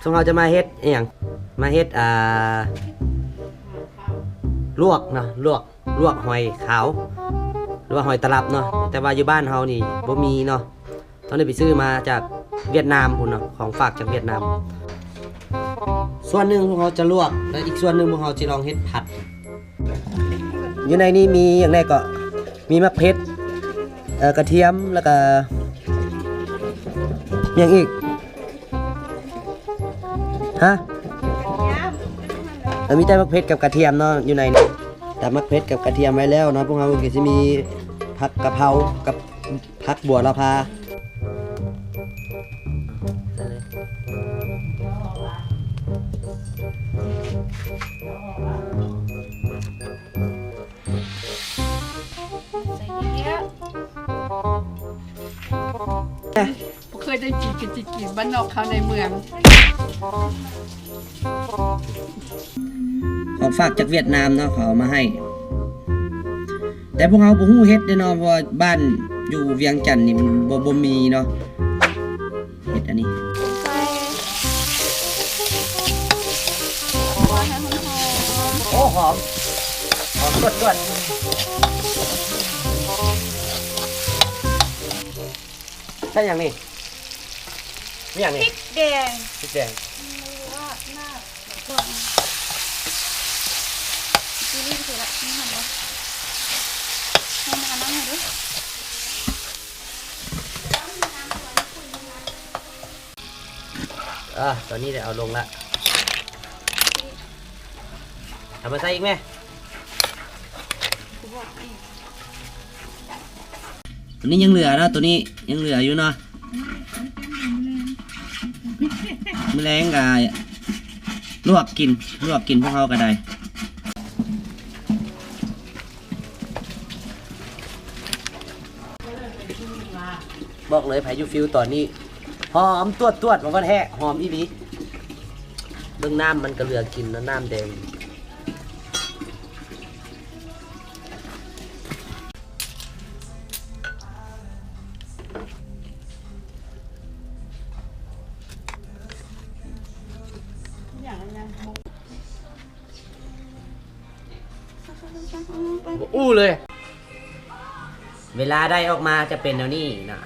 ພວກເຮົາຈະມາເຮັດອີ່ຫຍັງ? ມາເຮັດ ອ່າ ລວກເນາະ ລວກ ລວກຫອຍຂາວ ຫຼືວ່າຫອຍຕະລັບເນາະ ແຕ່ວ່າຢູ່ບ້ານເຮົານີ້ບໍ່ມີເນາະ. ຕ້ອງໄດ້ໄປຊື້ມາຈາກຫວຽດນາມພຸ້ນເນາະ ຂອງຝາກຈາກຫວຽດນາມ. ສ່ວນໜຶ່ງພວກເຮົາຈະລວກ ແລະ ອີກສ່ວນໜຶ່ງພວກເຮົາຊິລອງເຮັດຜັດ. ຢູ່ໃນນີ້ມີຫຍັງແດ່ເກາະ? ມີໝາກເຜັດ ເອີ ກະທຽມ ແລ້ວກະຫຍັງອີກ? ຮະ? ເອີ ມີແຕ່ໝາກເຜັດກັບກະທຽມເນາະ ຢູ່ໃນນີ້. ຕຳໝາກເຜັດກັບກະທຽມໄວ້ແລ້ວເນາະ. ພວກເຮົາກໍຊິມີຜັກກະເພົາກັບ ຜັກບົວລະພາ ໃສ່ເຍອະໆ ບໍ່ເຄີຍໄດ້ກິນ ກໍຊິກິນບ້ານນອກເຂົ້າໃນເມືອງ. ຂອງຝາກຈາກຫວຽດນາມເນາະ ເຂົາເອົາມາໃຫ້ ແຕ່ພວກເຮົາບໍ່ຮູ້ເຮັດເດ້ເນາະ ເພາະວ່າບ້ານຢູ່ວຽງຈັນນີ້ມັນບໍ່ ບໍ່ມີເນາະ. ເຮັດອັນນີ້ ໃສ່ ຄົນໃຫ້ຫອມໆ. ໂອ້ ຫອມ ຫອມຈວດໆ. ໃສ່ຫຍັງນີ້? ມີຫຍັງນີ້? ພິກແດງ ພິກແດງ. ອ່າ ຕອນນີ້ໄດ້ເອົາລົງລະ ເອົາມາໃສ່ອີກແມ. ຕົວນີ້ຍັງເຫຼືອເນາະ ຕົວນີ້ຍັງເຫຼືອຢູ່ເນາະ. ມື້ແລງກະລວກກິນ ລວກກິນພວກເຮົາກະໄດ້. ບອກເລີຍ ໃຜຢູ່ຟິວຕອນນີ້ ຫອມຈວດໆ ວ່າວ່າແທ້ ຫອມອີ່ຫຼີ. ເບິ່ງນ້ຳມັນກະເຫຼືອກິນເນາະ ນ້ຳແດງ. ບໍ່ອູ້ເລີຍ ເວລາໄດ້ອອກມາຈະເປັນແນວນີ້ນະ.